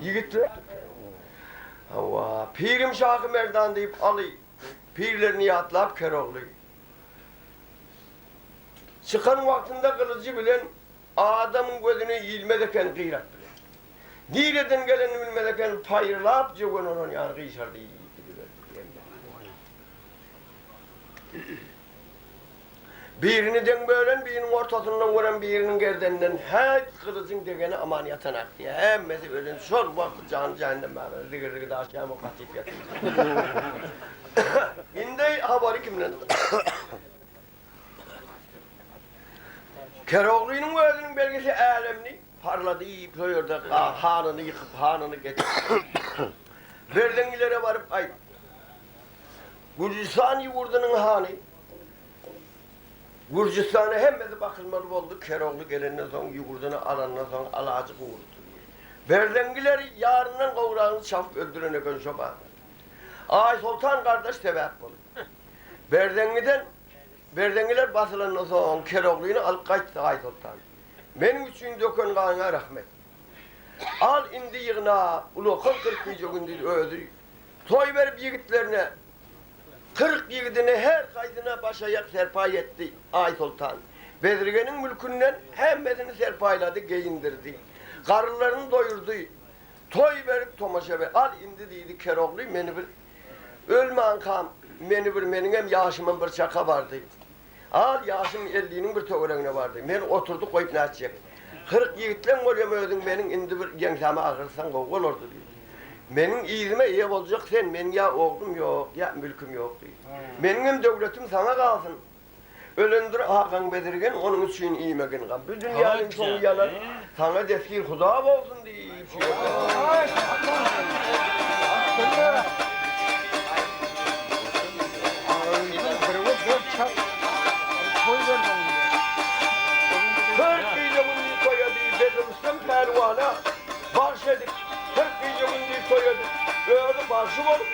Ýigitler, Hawa, pirim Şahy Merdan diýip, Aly pirlerini ýatlap Kerogly. Çykan wagtynda gylyjy bilen adamyň gözüne ilmez eken gyrat bilen. Nireden gelenini bilmez eken paýyrlap jöwen oran ýaly gyşardy gidiberdi. Birini deň bölen, biriniň ortasyndan gören, biriniň gerdeninden häýt gylyjyň degeni aman ýatanak diýýär. Hemmesi ölen şol wagty jany jähennem bäberi zigir-zigir daş ýamak gatyp ýatyr. Indi habary kimden? Keroglynyň özüniň belgisi älemni parlady iýip şo ýerde hanyny ýykyp hanyny getirip Berzeňňilere baryp aýt. Gürjüstan ýurdunyň hany Gürjüstana hemmesi bakylmaly boldy Kerogly gelenden soň ýurduny alandan soň alajy gurdy. Berzeňňileri ýaryndan gowragyny çapyp öldüren eken şo bada. Aýsoltan gardaş sebäp boldy. Berzeňňiden Berzeňňiler basylandan soň Keroglyny alyp gaýtdy Aýsoltan. Meniň üçin döken ganyňa rahmet. Al indi ýygna, ulakan 40 gije-gündiz özi toý berip ýigitlerine, 40 ýigidine her haýsyna baş-aýak serpaý etdi Aýsoltan. Bezirgeniň mülkünden hemmesini serpaýlady, geýindirdi. Garynlaryny doýurdy. Toý berip tomaşa ber. Al indi diýdi Kerogly meni bir Ölmänkam meni bir meniňem ýaşymam bir çaka bardy. Al ýaşym elliniň bir töweregine bardy. Meni oturdy goýup nätjek. 40 ýigitleň bolýam özüň meniň indi bir ýeňsäme agyrtsaň gowy bolardy diýdi. Meniň yzyma eýe boljak sen, meniň ýa oglum ýok, ýa mülküm ýok diýdi. Meniňem döwletim saňa galsyn. Ölendir agaň Bezirgen, onuň üçin iýmegin gam. Bu dünýäniň soňy ýalan, saňa destgir Huda bolsun diýip şu ýerde. 40 gije-gündiz toýady, Bedirrüstem pälwana bagş edip, 40 gije-gündiz toýady. Özi bagşy bolup,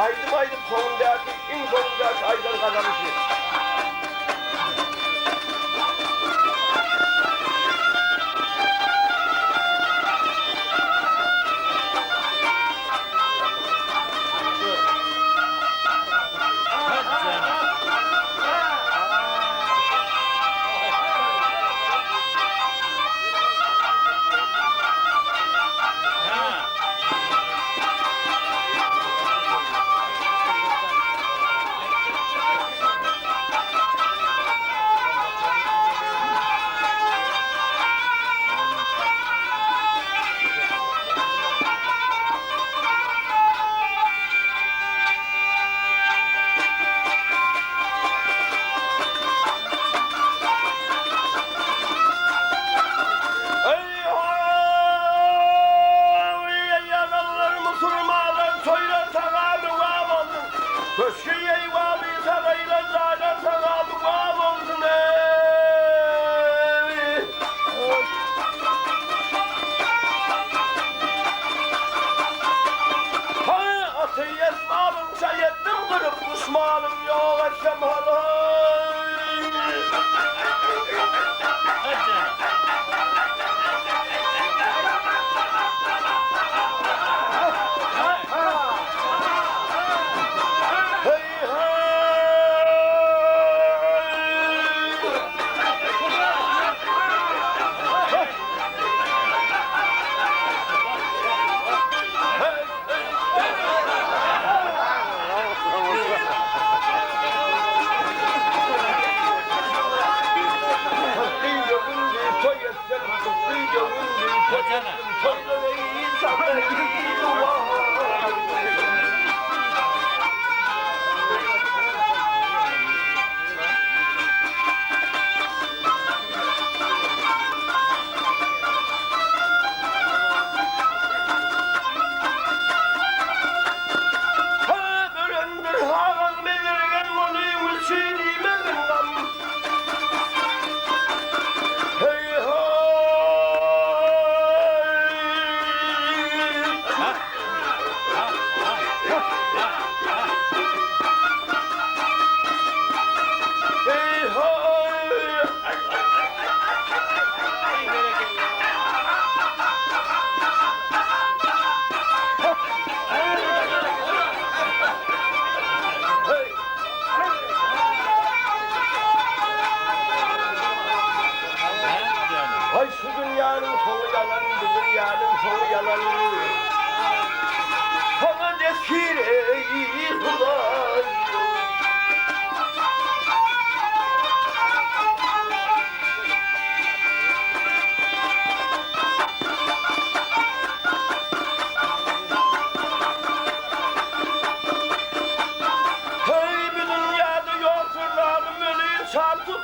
aýdym aýdyp, soňundaky, iň soňundaky aýdan gazaly şu.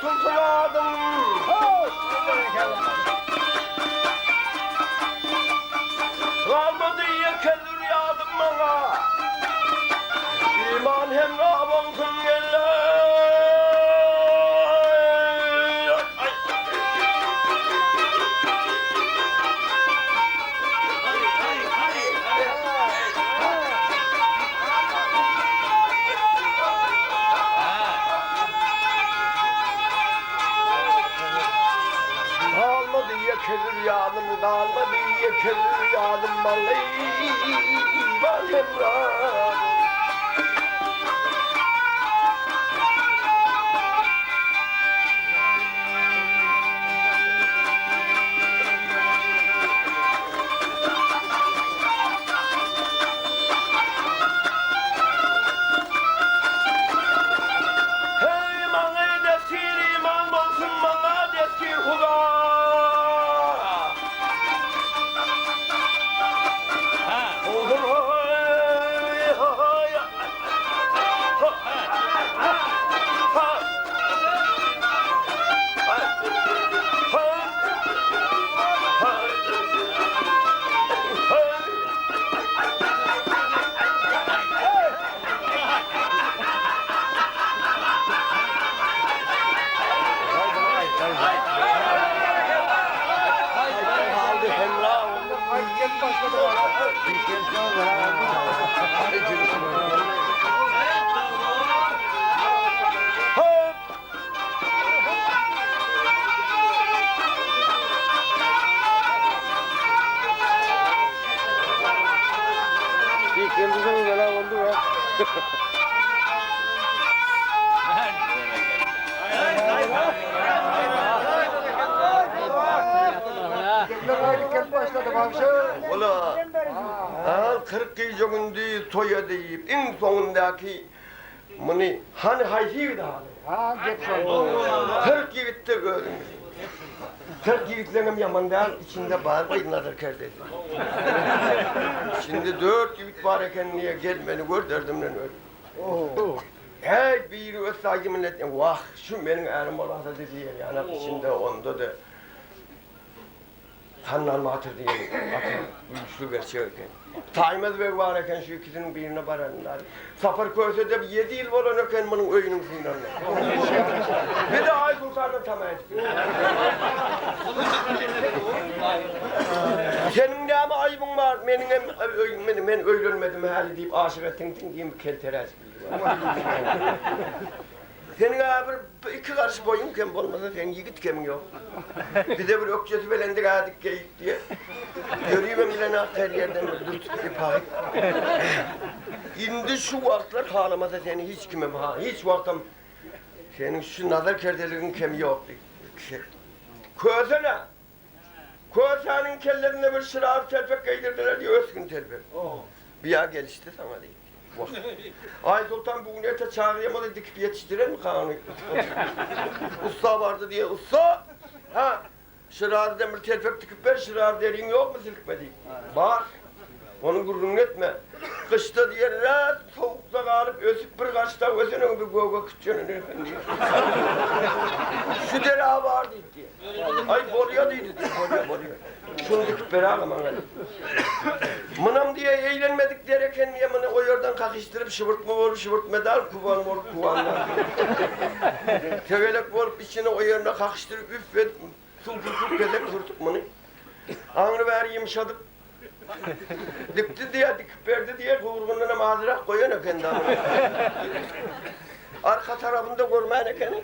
tutulsa ýadym. Galmady ýeke zürýadym maňa. Iman hemra bolsun gelle. Galmady ýeke zürýadym, galmady ýeke zürýadym maňa iman hemra. Heý, maňa desir iman bolsun, maňa desir Huda! Ola, al 40 gije gündiz toý edip, iň soňundaky Muny hany haýsy ýigit haly? Ha, gep şonda. 40 ýigitde özüň bilin. 40 ýigitleňem ýaman däl, içinde bar goý nazar kerdesi. İçinde 4 ýigit bar eken diýe gel meni gör derdimden öl. Heý, biri ötse aýdy millet, wah, şu meniň ärim bolasa diýen ýanak içinde onda-da Handan batyr diýen gaty güýçli gerçek eken. Taýmaz beg bar eken şu ikisiniň birine baranynda. Sapar Köse-de ýedi ýyl bolan eken munuň öýüniň synanyna. Bir-de Aýsoltandan tama edip ýör. Seniň näme aýbyň bar, meniňem öýüm, men öýlenmedim häli diýip aşyk etdiňdiň diýen bir kelteräjik biri bar. Seniň-ä bir iki garyş boýuň kem bolmasa, seň ýigit kemiň ýok. Bize bir ökjesi belendik ädik geýik diýe. Ýöribem bilenok her ýerden bir dürtüp bir paý. Indi şu wagtlar halamasa seni hiç kimem ha, hiç wagtam seniň şu nazar kerdeligiň kemi ýok diýip. Kösene! Kösäniň kellesine bir şyrar telpek geýdirdiler diýip, ösgün telpek. Biýa gelişdi saňa diýdi. Wah. Aýsoltan bu gün erte çagyrýamady dikip ýetişdirermi ony? Ussa bardy diýe, ussa! Ha, şyrazydan bir telpek dikip ber, şyrazy deriň ýokmy silkme diýip. Bar. Onuň gürrüňini etme. Gyşda diýer, ras sowukda galyp, ösüp bir gaçda öseniň bir göge kütjenini eken diýip. Şu dera bar diýip diýer. Aý bolýa diýdi diýip, bolýa, bolýa. Şuny dikip ber aga maňa diýip. Munam diýe eýlenmedik der eken diýe, muny o ýerden kakyşdyryp şybyrtma bolup şybyrtma dal, kuban bolup kuban dal. Tegelek bolup içine o ýerine kakyşdyryp üf edip suw pürküp gezek sürtüp muny. Aňry bäri ýumşadyp Dikdi diýýär, dikip berdi diýýär, gowurgyndanam azrak goýan eken dagy. Arka tarapynda görmän ekeni.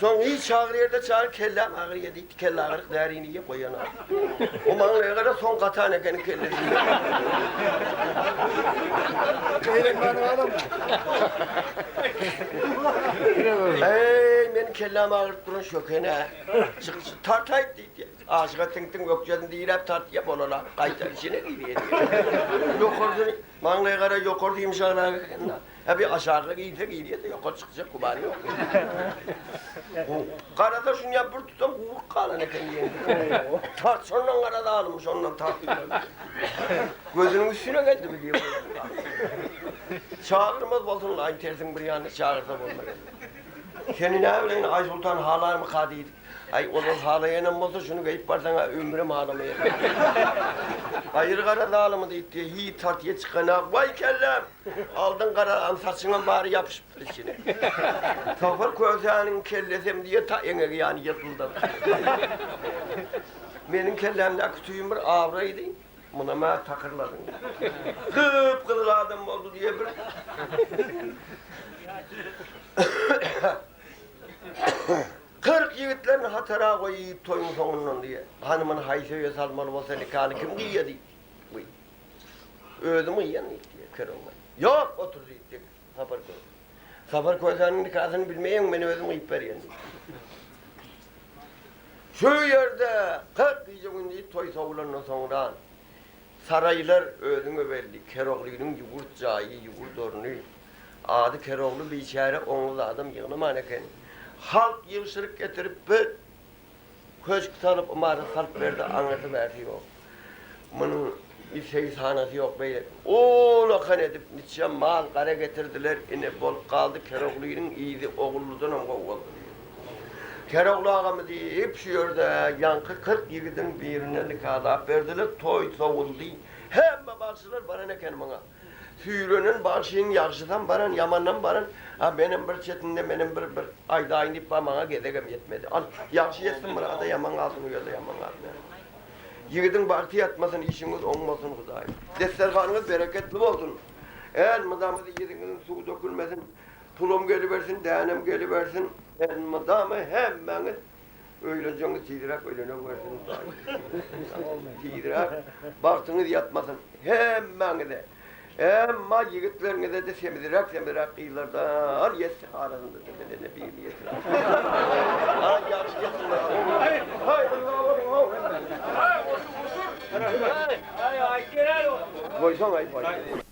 Soň hiç agyr ýerde çagyr kelläm agyrýar diýdi, kelle agyryk därini iýip goýan. O maňlaýa gara soň gatan ekeni kellesi. Eý, meniň kelläm agyryp duran şöken-ä. Çyk, tartaýt diýdi. Aşyga tiňtiň ökjesini diräp tartýa bolala gaýta içine girýä diýýä. Ýokarsyny maňlaýy gara ýokarsy ýumşagrak eken-de. Hä bir aşaga girse girýä-de ýokary çykjak gümany ýok. Garasa şunýa bir tutam guwruk galan eken diýen. Tart şondan gara zalym şondan tart. Gözüniň üstüne geldi bilýä. Çagyrmaz bolsun laýyn tersiň bir ýanyna çagyrsa bolmaz. Seni näbileýin Aýsoltan halarmyka diýdik. Aý, ozal halaýanam bolsa, şuny geýip barsaň-a ömrem halamaýar. Aýyr gara zalymy diýip, diýe, hiç tartyýa çykanak. Waý kelläm! Aldyň gara saçyňam bary ýapyşypdyr içine. Sapar kösäniň kellesem diýe, ta eňegi ýany ýyrtyldady. Meniň kellämdäki tüýüm bir abraýdy. Munam-a takyrladyň. Gyp-gyzyl adam boldy diýe bir. 40 ýigitlerini hatara goýup toýuň soňundan diýe. Hany muny haýsy öýe salmaly bolsa nikany kim gyýa diýip. Wiý. Özüm gyýan diýip diýe Kerembaý. Ýok, otur diýip diýe Sapar köse. Sapar kösäniň nikasyny bilmeýäň, men özüm gyýyp berýän diýip. Şu ýerde 40 gije-gündiz toý sowulandan soňra saraýlar özüňe belli Keroglynyň ýurt jaýy, ýurt orny, ady Kerogly biçäre oňly zadam ýygnaman eken. Halk ýygşyryp getirip bir köşk salyp, ymarat salyp berdi, aňyrsy-bärsi ýok. Munuň isegi-sanasy ýok beýleki. Ullakan edip niçe mal-gara getirdiler, ine bolup galdy Keroglynyň yzy Ogullydanam gowy boldy diýip. Kerogly agamy diýip şu ýerde ýaňky 40 ýigidiň birine nikalap berdiler, toý sowuldy. Hemme bagşylar baran eken muňa. Süýrenen bagşyň ýagşysam baran, ýamanam baran. A menem bir çetinde menem bir bir aýdaýyn diýip bar maňa gezegem ýetmedi. Al, ýagşy ýetsin myrada, ýaman galsyn uýada ýaman galsyn. Ýigidiň bagty ýatmasyn, işiňiz oň bolsun Hudaýym. Desterhanyňyz bereketli bolsun. Elmydama ýeriňiziň suwy dökülmesin. Pulum gelibersin, dänem gelibersin. Elmydama hemmäňiz öýlenjegiňiz tizräk öýlenewersin Hudaýym. Tizräk bagtyňyz ýatmasyn hemmäňize. Emma ýigitleriňize-de semizräk-semizräk gyzlardan ýetsin arasynda demedene birini ýetir. Aý ýagşy ýetsin. Haý, haý, Goýsaň aý, goý.